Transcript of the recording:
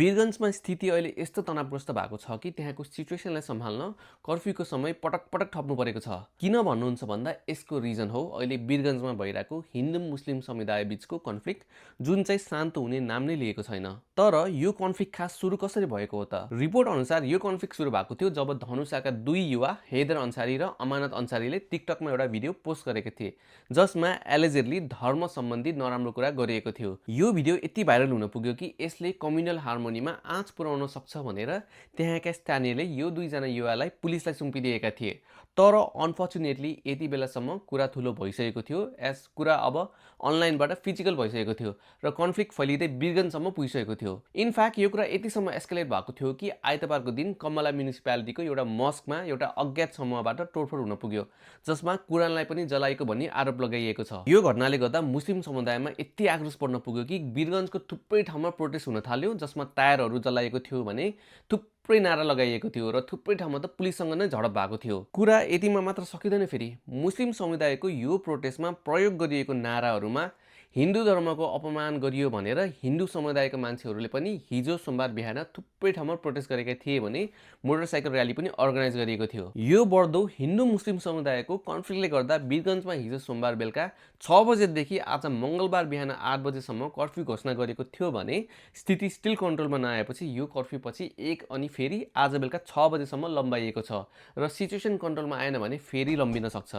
वीरगन्जमा स्थिति अहिले यस्तो तनावग्रस्त भएको छ कि त्यहाँको सिचुएसनलाई सम्हाल्न कर्फ्यूको समय पटक पटक थप्नु परेको छ। किन भन्नुहुन्छ भन्दा यसको रिजन हो अहिले वीरगन्जमा भइरहेको हिन्दू मुस्लिम समुदाय बीचको कन्फ्लिक्ट, जुन चाहिँ शान्त हुने नाम नै लिएको छैन। तर यो कन्फ्लिक्ट खास सुरु कसरी भएको हो त? रिपोर्ट अनुसार यो कन्फ्लिक्ट सुरु भएको थियो जब धनुषाका दुई युवा हैदर अन्सारी र अमानत अन्सारीले टिकटकमा एउटा भिडियो पोस्ट गरेका थिए जसमा एलिजेडली धर्म सम्बन्धी नराम्रो कुरा गरिएको थियो। यो भिडियो यति भाइरल हुन पुग्यो कि यसले कम्युनल हार्मोनीमा आँच पुर्याउन सक्छ भनेर त्यहाँका स्थानीयले यो दुईजना युवालाई पुलिसलाई सुम्पिदिएका थिए। तर अनफर्चुनेटली यति बेलासम्म कुरा ठुलो भइसकेको थियो। यस कुरा अब अनलाइनबाट फिजिकल भइसकेको थियो र कन्फ्लिक्ट फैलिँदै वीरगन्जसम्म पुगिसकेको थियो। इनफ्याक्ट यो कुरा यतिसम्म एस्केलेट भएको थियो कि आइतबारको दिन कमला म्युनिसिपालिटीको एउटा मस्कमा एउटा अज्ञात समूहबाट तोडफोड हुन पुग्यो जसमा कुरानलाई पनि जलाएको भन्ने आरोप लगाइएको छ। यो घटनाले गर्दा मुस्लिम समुदायमा यति आक्रोश बढ्न पुग्यो कि वीरगन्जको थुप्रै ठाउँमा प्रोटेस्ट हुन थाल्यो जसमा टायरहरू जलाइएको थियो भने थुप्रै नारा लगाइएको थियो र थुप्रै ठाउँमा त पुलिससँग नै झडप भएको थियो। कुरा यतिमा मात्र सकिँदैन। फेरि मुस्लिम समुदायको यो प्रोटेस्टमा प्रयोग गरिएको नाराहरूमा हिन्दू धर्मको अपमान गरियो भनेर हिन्दू समुदायका मान्छेहरूले पनि हिजो सोमबार बिहान थुप्रै ठाउँमा प्रोटेस्ट गरेका थिए भने मोटरसाइकल र्याली पनि अर्गनाइज गरिएको थियो। यो बढ्दो हिन्दू मुस्लिम समुदायको कन्फ्लिक्टले गर्दा वीरगन्जमा हिजो सोमबार बेलुका 6 बजेदेखि आज मङ्गलबार बिहान 8 बजेसम्म कर्फ्यू घोषणा गरेको थियो भने स्थिति स्टिल कन्ट्रोलमा नआएपछि यो कर्फ्यू पछि अनि फेरि आज बेलुका 6 बजेसम्म लम्बाइएको छ र सिचुएसन कन्ट्रोलमा आएन भने फेरि लम्बिन सक्छ।